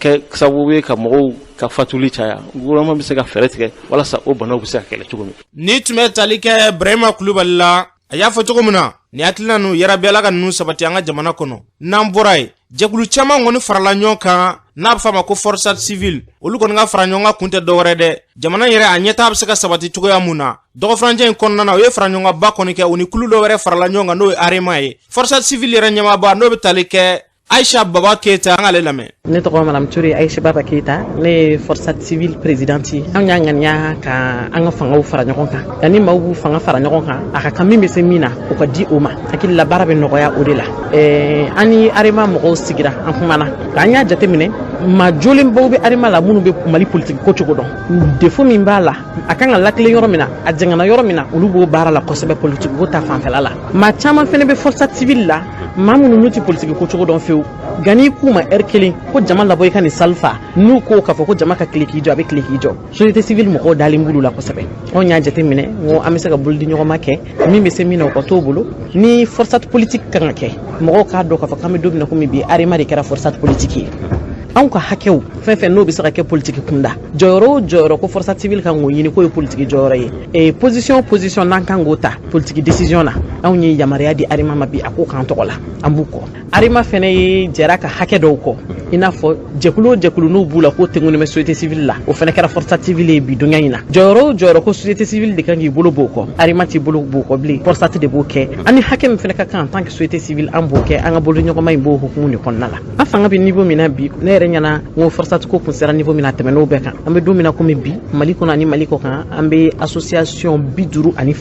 kɛ sababu ye ka mɔgɔw ka fatuli caya, gouvernement bɛ se ka fɛɛrɛ tigɛ walasa o banaw bɛ se ka kɛlɛ cogo min. Ni tun bɛ tali kɛ Burahima Kulubali la, a y'a fɔ cogo min na, nin hakilina ninnu, yarabi Ala ka ninnu sabati an ka jamana kɔnɔ. N'an bɔra yen, jɛkulu caman kɔni farala ɲɔgɔn kan n'a bɛ f'a ma ko FORSAT civil. Olu kɔni ka fara ɲɔgɔn kan kun tɛ dɔwɛrɛ dɛ, jamana yɛrɛ a ɲɛtaa bɛ se ka sabati cogoya mun na. Dɔgɔfurancɛ in kɔnɔna na, u ye fara ɲɔgɔn ba kɔni kɛ, u ni kulu dɔ wɛrɛ farala ɲɔgɔn kan, n'o ye AREMA ye. FORSAT civil yɛrɛ ɲɛmaaba, n'o bɛ tali kɛ Aisha Baba Keyita, an k'ale lamɛn. Ne tɔgɔ madame Toure Aisha Baba Keyita, ne ye FORSAT civil présidente ye. Anw y'a ŋaniya ka an ka fangaw fara ɲɔgɔn kan, yanni maaw b'u fanga fara ɲɔgɔn kan, a ka kan min bɛ se min na, o ka di o ma. Hakili la, baara bɛ nɔgɔya o de la. An ni AREMA mɔgɔw sigira, an kumana, an y'a jateminɛ maa jolenbaw bɛ AREMA la minnu bɛ Mali politiki ko cogo dɔn, défaut min b'a la, a kan ka lakilen yɔrɔ min na, a jɛngɛnna yɔrɔ min na, olu b'o baara la kosɛbɛ politiki ko ta fanfɛla la. Maa caman fɛnɛ bɛ FORSAT civil la, maa minnu n'u tɛ politiki ko cogo dɔn fewu, nka n'i k'u ma ɛri kelen ko jama labɔ i ka nin salle fa, n'u ko k'a fɔ ko jama ka tile k'i jɔ, a bɛ tile k'i jɔ. Société civile mɔgɔw dalen b'olu la kosɛbɛ. Anw y'a jateminɛ n ko an bɛ se ka bolodi ɲɔgɔnma kɛ, min bɛ se min na, o ka t'o bolo. Ni FORSAT politique kan ka kɛ, mɔgɔw k'a dɔn k'a fɔ k'an bɛ don min na komi bi, AREMA de kɛra FORSAT politique ye. Anw ka hakɛw fɛn fɛn n'o bɛ se ka kɛ politiki kunda, jɔyɔrɔ o jɔyɔrɔ ko FORSAT civile kan k'o ɲini k'o ye politiki jɔyɔrɔ ye, position position n'an kan k'o ta politiki décision na, anw ye yamaruya di AREMA ma bi a k'o k'an tɔgɔ la, an b'u kɔ. AREMA fɛnɛ ye jɛra ka hakɛ dɔw kɔ, i n'a fɔ jɛkulu o jɛkulu n'u b'u la k'o tɛnkunnen bɛ société civile la, o fɛnɛ kɛra FORSAT civile ye bi donya in na. Jɔyɔrɔ o jɔyɔrɔ ko société civile de kan k'i bolo b'o kɔ, AREMA t'i bolo b'o kɔ bilen, FORSAT de b'o kɛ. An ni hakɛ min fɛnɛ ka kan en tant que société civile, an b'o kɛ. An ka boloɲɔgɔnma in b'o hukumu de kɔnɔna la. An fanga bɛ niveau min na bi, ne yɛrɛ ɲɛna n ko FORSAT ko kun sera niveau min na, a tɛmɛn'o bɛɛ kan. An bɛ don min na komi bi, Mali kɔnɔ ani Mali kɔ kan, an bɛ association 52 ani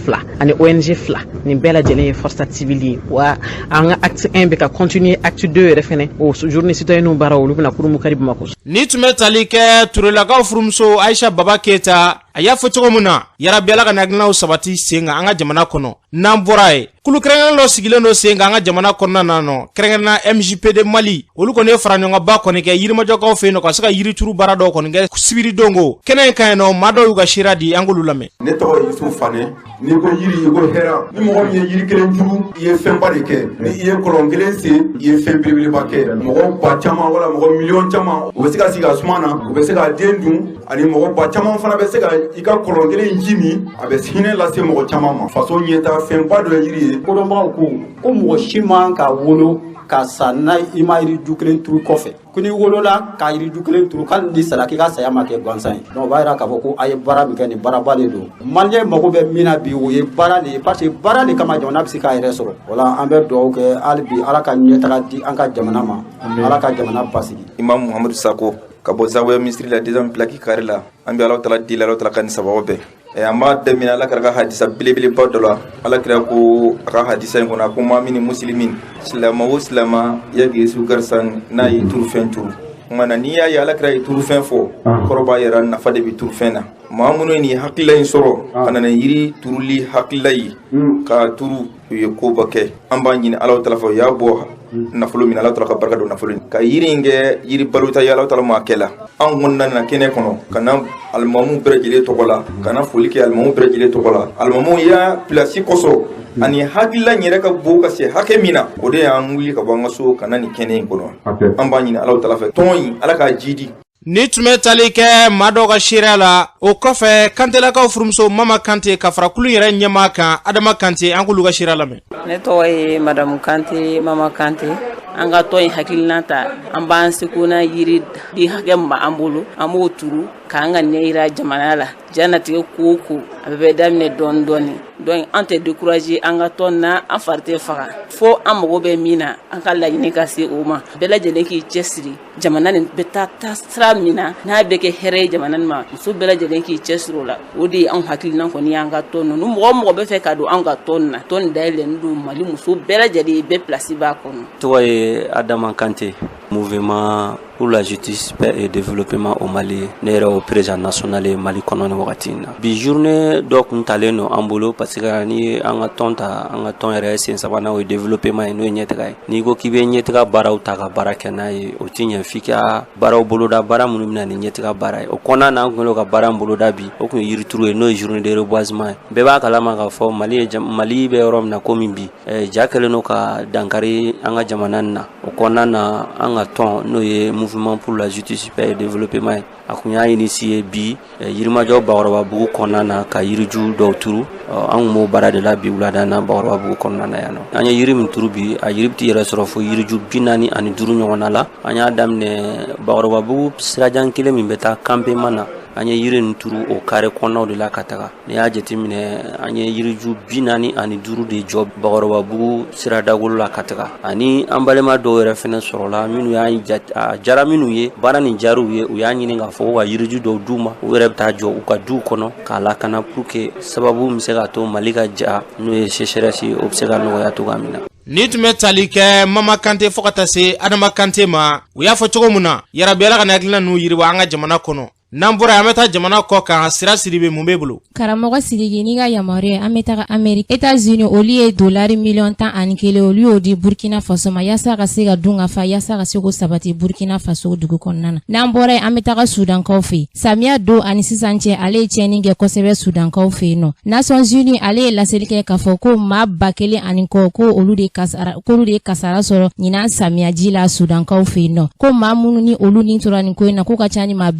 ONG 2. Nin bɛɛ lajɛlen ye FORSAT civile ye. Wa an ka acte 1 bɛ ka continuer, acte 2 yɛrɛ fɛnɛ, o journée citoyenne baara, olu bɛna Kurumukari Bamakɔ. Ni tun bɛ tali kɛ Turelakaw furumuso Aisha Baba Keyita, a y'a fɔ cogo min na, yarabi Ala ka hakilinaw sabati sen kan an ka jamana kɔnɔ. N'an bɔra yen, kulu kɛrɛnkɛrɛn dɔ sigilen don sen kan an ka jamana kɔnɔna na nɔ, kɛrɛnkɛrɛnna MJPD Mali, olu kɔni ye fara ɲɔgɔnba kɔni kɛ Yirimajɔkaw fɛ yen nɔ, ka se ka yirituru baara dɔw kɔni kɛ sibiridon ko kɛnɛ in kan yen nɔ. Maa dɔw y'u ka seereya di, an k'olu lamɛn. Ne tɔgɔ ye Yusuf Fane. N'i ko yiri, i ko hɛrɛ. Ni mɔgɔ min ye yiri kelen turu, i ye fɛnba de kɛ. Ni i ye kɔlɔn kelen sen, i ye fɛn belebeleba kɛ. Mɔgɔ ba caman wala mɔgɔ miliyɔn caman, u bɛ se ka sigi a suma na, u bɛ se ka den dun, ani mɔgɔ ba caman fana bɛ se ka i ka kɔlɔn kelen ji min. A bɛ hinɛ lase mɔgɔ caman ma. Faso ɲɛta fɛnba dɔ ye yiri ye. Kodɔnbagaw ko ko mɔgɔ si man ka wolo ka sa n'a i ma yiriju kelen turu kɔfɛ. Ko n'i wolola ka yiriju kelen turu, hali ni sara, k'i ka saya ma kɛ gansan ye. Donc o b'a yira k'a fɔ ko a ye baara min kɛ, nin baaraba de don. Maliyɛn mago bɛ min na bi, o ye baara de ye, parce que baara de kama jamana bɛ se k'a yɛrɛ sɔrɔ. O la, an bɛ dugawu kɛ hali bi, Ala ka ɲɛtaga di an ka jamana ma, Ala ka jamana basigi. Imam Muhamadu Sako ka bɔ Zawiya misiri la, deuxième plaque carré la. An bɛ Ala tala deli, Ala tala ka ni sababu bɛɛ. An b'a daminɛ Ala kira ka hadisa belebeleba dɔ la. Ala kira ko a ka hadisa in kɔnɔ, a ko ma min muslimin, silama o silama, yaghrisu gharsan, n'a ye turufɛn turu. Kuma na, n'i y'a ye Ala kira ye turufɛn fɔ, kɔrɔ b'a yɛrɛ nafa de bɛ turufɛn na. Maa minnu ye nin hakilila in sɔrɔ ka na ni yiri turuli hakilila ye k'a turu, u ye koba kɛ. An b'a ɲini Ala tala fɛ, u y'a bɔ Nafolo min, Ala taala ka barika don nafolo in, ka yiri in kɛ yiri balota ye. Ala taala ma kɛ la, an kɔni nana kɛnɛ kɔnɔ ka na alimamu bɛɛ lajɛlen tɔgɔ la, ka na foli kɛ alimamu bɛɛ lajɛlen tɔgɔ la. Alimamu ya pilasi kosɔn ani hakilila yɛrɛ ka bon ka se hakɛ min na, o de y'an wuli ka bɔ an ka so ka na nin kɛnɛ in kɔnɔ. An b'a ɲini Ala taala fɛ, tɔn in, Ala k'a jidi. Ni tun bɛ tali kɛ maa dɔw ka seereya la. O kɔfɛ, Kantelakaw furumuso Mama Kante ka fara kulu yɛrɛ ɲɛmaa kan, Adama Kante, an k'olu ka seereya lamɛn. Ne tɔgɔ ye madamu Kante, Mama Kante. An ka tɔn in hakilina ta, an b'an seko na yiri di hakɛ min b'an bolo, an b'o turu k'an ka ɲɛ yira jamana la. Diɲɛnatigɛ ko o ko, a bɛɛ bɛ daminɛ dɔɔni dɔɔni. Donc an tɛ décourager an ka tɔn na, an fari tɛ faga fo an mago bɛ min na, an ka laɲini ka se o ma. Bɛɛ lajɛlen k'i cɛsiri, jamana nin bɛ taa taa sira min na, n'a bɛ kɛ hɛrɛ ye jamana nin ma, muso bɛɛ lajɛlen k'i cɛsiri o la. O de ye anw hakilina kɔni y'an ka tɔn ninnu. Mɔgɔ o mɔgɔ bɛ fɛ ka don an ka tɔn na, tɔn dayɛlɛlen don Mali muso bɛɛ lajɛlen, bɛɛ place b'a kɔnɔ. Tɔgɔ ye Adama Kante, Mouvement pour la justice, paix et développement au Mali. Ne yɛrɛ o président national ye Mali kɔnɔ ni wagati in na. Bi journée dɔ kun talen don an bolo, parce que ni an ka tɔn ta, an ka tɔn yɛrɛ sen sabanan o ye développement ye, n'o ye ɲɛtaga ye. N'i ko k'i bɛ ɲɛtaga baaraw ta ka baara kɛ n'a ye, o ti ɲɛ f'i ka baaraw boloda, baara minnu bɛna ni ɲɛtaga baara ye. O kɔnɔna na, an kun ka baara min boloda bi, o kun ye yirituru ye, n'o ye journée de reboisement ye. Bɛɛ b'a kalama k'a fɔ Mali ye, Mali bɛ yɔrɔ min na komi bi, ja kɛlen don ka dankari an ka jamana nin na. O kɔnɔna na, an ka tɔn, n'o ye Mouvement pour la justice, paix et développement ye, a kun y'a initié bi Yirimajɔ Bakɔrɔbabugu kɔnɔna na ka yiriju dɔw turu. An kun b'o baara de la bi wulada na Bakɔrɔbabugu kɔnɔna na yan nɔ. An ye yiri min turu bi, a yiri bɛ t'i yɛrɛ sɔrɔ fo yiriju 45 ɲɔgɔnna la. An y'a daminɛ Bakɔrɔbabugu sirajan kelen min bɛ taa campement na, an ye yiri nin turu o carré kɔnɔnaw de la ka taga. N'i y'a jateminɛ, an ye yiriju 45 de jɔ Bakɔrɔbabugu siradagolo la ka taga. Ani an balima dɔw yɛrɛ fɛnɛ sɔrɔla minnu y'a a jara minnu ye, baara nin jar'u ye, u y'a ɲini k'a fɔ ko ka yiriju dɔw d'u ma, u yɛrɛ bɛ taa jɔ u ka duw kɔnɔ k'a lakana, pour que sababu min bɛ se k'a to Mali ka ja, n'o ye sécheresse ye, o bɛ se ka nɔgɔya cogoya min na. Ni tun bɛ tali kɛ Mama Kante fo ka taa se Adama Kante ma, u y'a fɔ cogo min na, yarabi Ala ka hakilina ninnu yiriwa an ka jamana kɔnɔ. N'an bɔra, an bɛ taa jamana kɔ kan. Sira Siribe, mun b'e bolo? Karamɔgɔ Sidiki, n'i ka yamaruya, an bɛ taga Amérique, États-Unis. Olu ye dolari miliyɔn 11, olu y'o di Burkina Faso ma, yaasa ka se ka dun ka fa, yaasa ka se k'o sabati Burkina Faso dugu kɔnɔna na. N'an bɔra yen, an bɛ taga Sudankaw fɛ yen. Samiya don ani sisan cɛ, ale ye tiɲɛni kɛ kosɛbɛ Sudankaw fɛ yen nɔ. Nations Unies, ale ye laseli kɛ k'a fɔ ko maa 1000 ani kɔ, ko olu de kasara, k'olu de ye kasara sɔrɔ ɲinan samiyaji la Sudankaw fɛ yen nɔ, ko maa minnu ni olu ni tora nin ko in na, k'u ka ca ni maa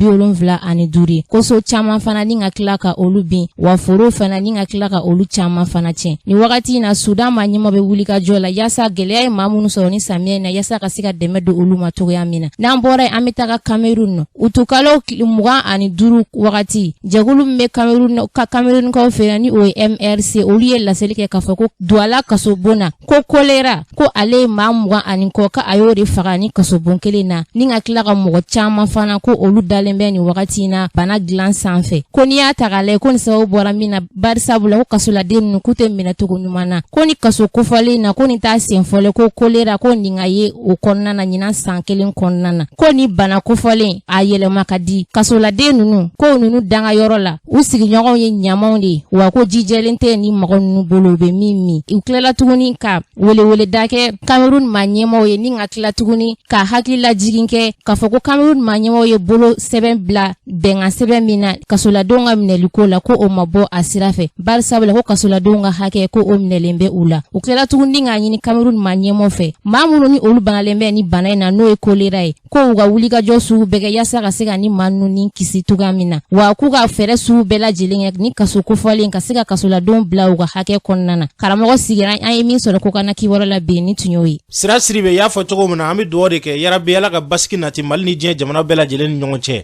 75 ye, ko so caman fana ni ka tila ka olu bin, wa foro fana ni ka tila ka olu caman fana tiɲɛ. Nin wagati in na, Sudan maa ɲɛma bɛ wuli ka jɔ la yaasa gɛlɛya ye maa minnu sɔrɔ ni samiya in na, yaasa ka se ka dɛmɛ don olu ma cogoya min na. N'an bɔra yen, an bɛ taga Cameroun nɔ. Utukalo 25 wagati, jɛkulu min bɛ Cameroun ka Camerounkaw fɛ yan, ni o ye MRC, olu ye laseli kɛ k'a fɔ ko Douala kasobon na, ko kolera, ko ale ye maa 20 ani kɔ, ka a y'o de faga ni kasobon kelen na, ni ka tila ka mɔgɔ caman fana, ko olu dalen bɛ nin wagati in na bana dilan sanfɛ. Ko n'i y'a ta k'a lajɛ, ko nin sababu bɔra min na, bari sabula ko kasoladen ninnu k'u tɛ minɛ cogo ɲuman na, ko ni kaso kofɔlen na, ko nin t'a sen fɔlɔ ko kolera ko nin ka ye o kɔnɔna na ɲinan san kelen kɔnɔna na, ko ni bana kofɔlen a yɛlɛma ka di. Kasoladen ninnu, ko ninnu danga yɔrɔ la, u sigiɲɔgɔnw ye ɲamanw de ye, wa ko jijɛlen tɛ ni mɔgɔ ninnu bolo u bɛ min min. U tilala tuguni ka weleweleda kɛ Cameroun maa ɲɛmaaw ye, ni ka tila tuguni ka hakililajigin kɛ k'a fɔ ko Cameroun maa ɲɛmaaw ye bolo sɛbɛn bila bɛnkan sɛbɛn min na kasoladenw ka minɛliko la, ko o ma bɔ a sira fɛ, bari sabula ko kasoladenw ka hakɛ, ko o minɛlen bɛ u la. U tilala tuguni k'a ɲini Cameroun maa ɲɛmaaw fɛ, maa minnu ni olu banalen bɛ ni bana in na, n'o ye kolera ye, ko u ka wulikajɔ sugu bɛɛ kɛ yaasa ka se ka ni maa ninnu ni kisi cogoya min na, wa k'u ka fɛɛrɛ sugu bɛɛ lajɛlen kɛ ni kaso kofɔlen ka se ka kasoladenw bila u ka hakɛ kɔnɔna na. Karamɔgɔ sigira, an ye min sɔrɔ ko kana kibaru la bi, ni tun y'o ye. Sira Siribe y'a fɔ cogo min na, an bɛ dugawu de kɛ, yarabi Ala ka basigi nati Mali ni diɲɛ jamana bɛɛ lajɛlen ni ɲɔgɔn cɛ.